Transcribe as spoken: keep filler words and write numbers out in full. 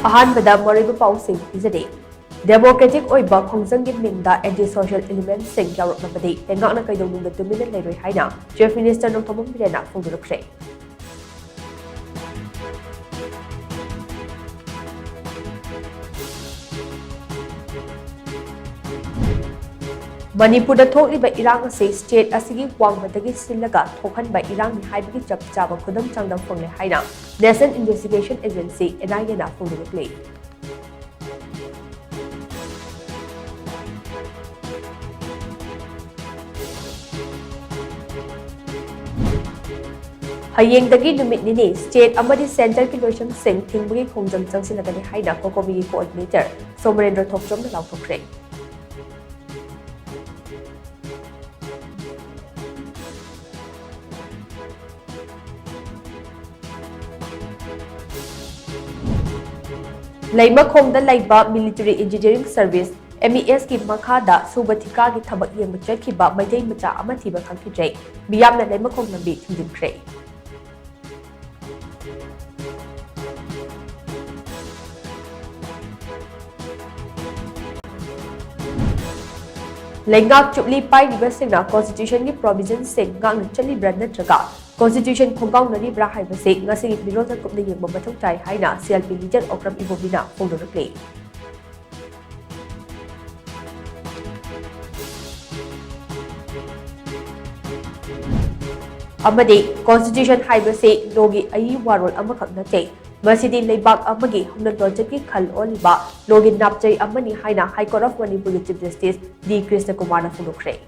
ꯑꯍꯥꯟꯕꯗ ꯃꯔꯨꯑꯣꯏꯕ ꯄꯥꯎꯁꯤꯡ ꯄꯤꯖꯔꯤ꯫ Democratic ꯑꯣꯏꯕ ꯈꯣꯡꯖꯪꯒꯤ ꯃꯤꯡꯗ anti-social elementꯁꯤꯡ ꯌꯥꯎꯔꯛꯂꯕꯗꯤ ꯂꯩꯉꯥꯛꯅ ꯀꯩꯗꯧꯅꯨꯡꯗ ꯇꯨꯃꯤꯟꯅ ꯂꯩꯔꯣꯏ ꯍꯥꯏꯅ Chief Minister ꯅꯣꯡꯊꯣꯝꯕꯝ ꯕꯤꯔꯦꯟꯅ ꯐꯣꯡꯗꯣꯔꯛꯈ꯭ꯔꯦ꯫ ꯃꯅꯤꯄꯨꯔꯗ ꯊꯣꯛꯂꯤꯕ ꯏꯔꯥꯡ ꯑꯁꯤ state ꯑꯁꯤꯒꯤ ꯋꯥꯡꯃꯗꯒꯤ ꯁꯤꯜꯂꯒ ꯊꯣꯛꯍꯟꯕ ꯏꯔꯥꯡꯅꯤ ꯍꯥꯏꯕꯒꯤ ꯆꯞ ꯆꯥꯕ ꯈꯨꯗꯝ ꯆꯥꯡꯗꯝ ꯐꯪꯂꯦ ꯍꯥꯏꯅ National Investigation Agency, NIAꯅ ꯐꯣꯡꯗꯣꯔꯛꯂꯤ꯫ ꯍꯌꯦꯡꯗꯒꯤ ꯅꯨꯃꯤꯠ ꯅꯤꯅꯤ state ꯑꯃꯗꯤ centreꯒꯤ ꯂꯣꯏꯁꯪꯁꯤꯡ ꯊꯤꯡꯕꯒꯤ ꯈꯣꯡꯖꯪ ꯆꯪꯁꯤꯜꯂꯒꯅꯤ ꯍꯥꯏꯅ COCOMIꯒꯤ coordinator ꯁꯣꯃꯔꯦꯟꯗ꯭ꯔ ꯊꯣꯛꯆꯣꯝꯅ ꯂꯥꯎꯊꯣꯛꯈ꯭ꯔꯦ꯫ ꯂꯩꯃꯈꯣꯡꯗ ꯂꯩꯕ Military Engineering Service, MESꯀꯤ ꯃꯈꯥꯗ ꯁꯨꯕ ꯊꯤꯀꯥꯒꯤ ꯊꯕꯛ ꯌꯦꯡꯕ ꯆꯠꯈꯤꯕ ꯃꯩꯇꯩ ꯃꯆꯥ ꯑꯃ ꯊꯤꯕ ꯈꯪꯈꯤꯗ꯭ꯔꯦ꯫ ꯃꯤꯌꯥꯝꯅ ꯂꯩꯃꯈꯣꯡ ꯂꯝꯕꯤ ꯊꯤꯡꯖꯤꯟꯈ꯭ꯔꯦ꯫ ꯂꯩꯉꯥꯛ ꯆꯨꯞꯂꯤ ꯄꯥꯏꯔꯤꯕꯁꯤꯡꯅ Constitutionꯒꯤ provisionꯁꯤꯡ ꯉꯥꯛꯅ ꯆꯠꯂꯤꯕ꯭ꯔꯥ ꯅꯠꯇ꯭ꯔꯒ Constitution ꯈꯣꯡꯒꯥꯎꯅꯔꯤꯕ꯭ꯔꯥ ꯍꯥꯏꯕꯁꯤ ꯉꯁꯤꯒꯤ ꯃꯤꯔꯣꯜꯗ ꯀꯨꯞꯅ ꯌꯦꯡꯕ ꯃꯊꯧ ꯇꯥꯏ ꯍꯥꯏꯅ CLP leader ꯑꯣꯀ꯭ꯔꯝ ꯏꯕꯣꯕꯤꯅ ꯐꯣꯡꯗꯣꯔꯛꯂꯤ꯫ ꯑꯃꯗꯤ Constitution ꯍꯥꯏꯕꯁꯤ lawꯒꯤ ꯑꯏ ꯋꯥꯔꯣꯜ ꯑꯃꯈꯛ ꯅꯠꯇꯦ, ꯃꯁꯤꯗꯤ ꯂꯩꯕꯥꯛ ꯑꯃꯒꯤ ꯍꯧꯅ ꯂꯣꯟꯆꯠꯀꯤ ꯈꯜ ꯑꯣꯜꯂꯤꯕ lawꯒꯤ ꯅꯥꯞꯆꯩ ꯑꯃꯅꯤ ꯍꯥꯏꯅ High Court of Manipurꯒꯤ Chief Justice D ꯀ꯭ꯔꯤꯁꯅꯀꯨꯃꯥꯔꯅ ꯐꯣꯡꯗꯣꯛꯈ꯭ꯔꯦ꯫